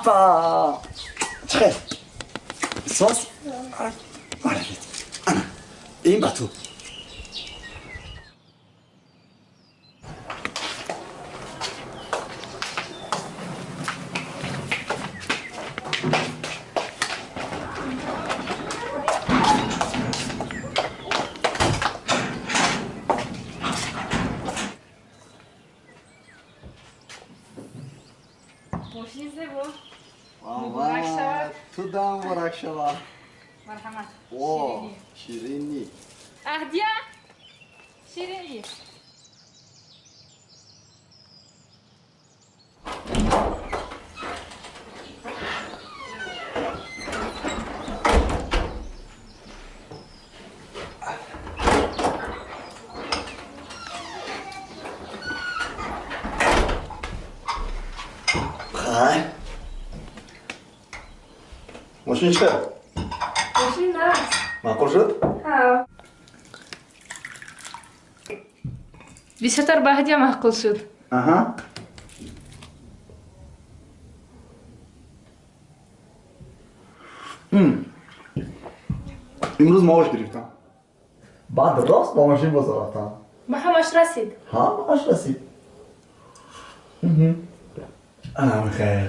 Опа! Чӣ хел? Соз? Ана, ин ба ту. Мошини зебо. Муборак шавад. Тудам муборак шавад. Марҳамат. О, ширинӣ. Аҳдия, ширинӣ. Хай. Мошин чӣ хел? Мошин нағз. Маъқул шуд? Ҳа. Бисёртар ба ҳадя маъқул шуд. Аҳа. Имрӯз маош гирифтам. Баъд рост ба мошин бозор рафтам. Ба ҳамаш расид? Ҳамаш расид. Ана михел.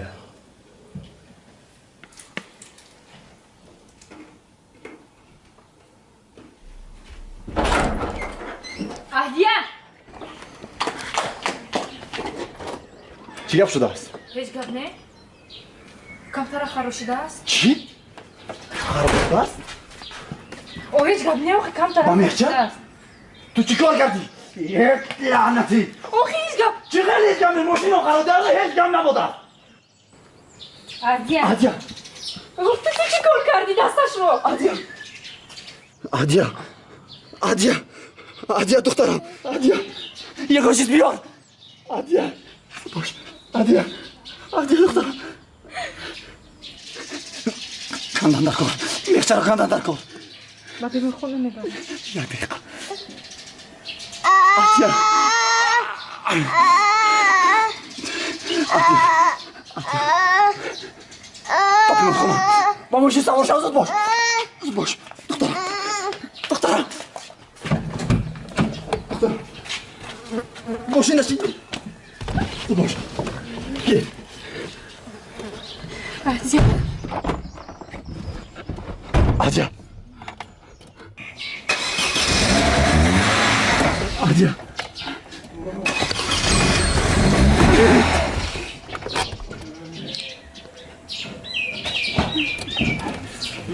Аҳдия! Чӣ гап шудааст? Ҳеҷ гап не. Камтара харошидааст. Чӣ? Хароб шудааст? О, ҳеҷ гап не, охи камтара Ба мехча? харошидааст. Ту чӣ кор кардӣ? Як лаънатӣ! Охи ҳеҷ гап. Чӣ хел ҳеҷ гап не? Мошино хародаро ҳеҷ гап набудааст. Аҳдия! Аҳдия! Ту чӣ кор кардӣ дасташро? Аҳдия! Аҳдия! Аҳдия! Аҳдия, духтарам! Аҳдия! Ягон чиз биёр! Аҳдия! Бош! Аҳдия! Аҳдия, духтарам! Кандан дар кор! Мехчаро кандан дар кор! Ба беморхона мебарам. Як дақиқа. Аҳдия! Аҳдия! Аҳдия! Ба беморхона! Ба мошин савор шав, зуд бош! Зуд бош! Духтарам! Духтарам! Духтарам! Мошин нашин! Зуд бош! Гир! Аҳдия! Аҳдия! Аҳдия!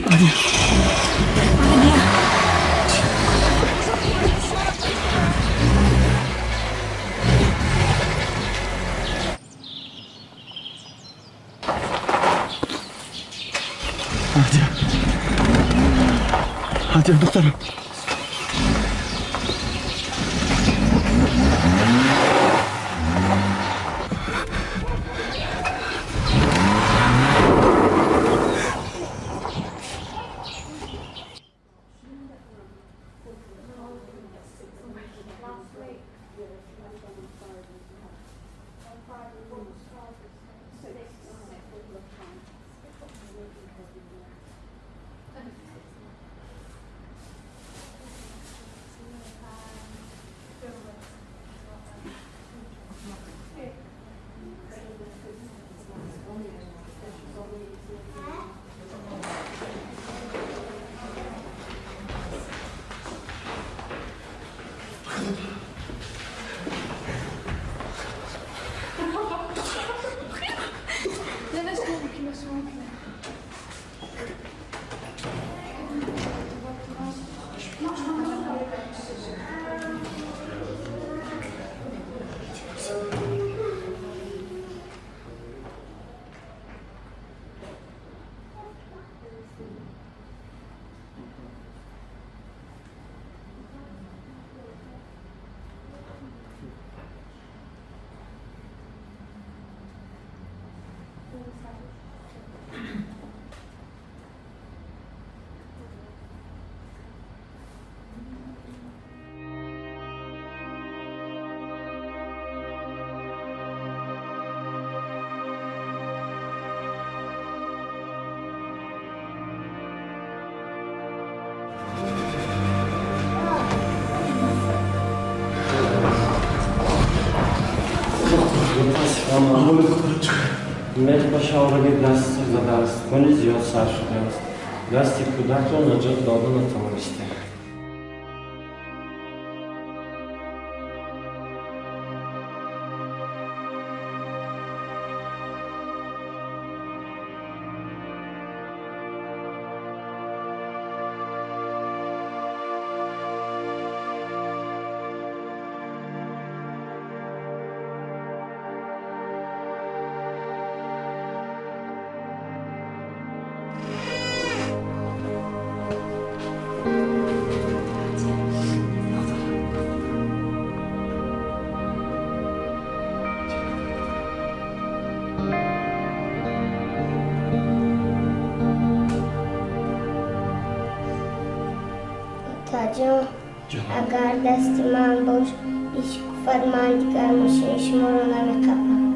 Аҳдия! Аҳдия, духтарам! Мутаассифона. Аҳволи духтарам чӣ хел? Мех ба шоҳраги даст задааст, хуни зиёд сар шудааст. Дасти кӯдакро наҷот дода натавонистем. Отаҷон, агар дасти ман бош бишкуфад, ман дигар мошини шуморо намеқапам.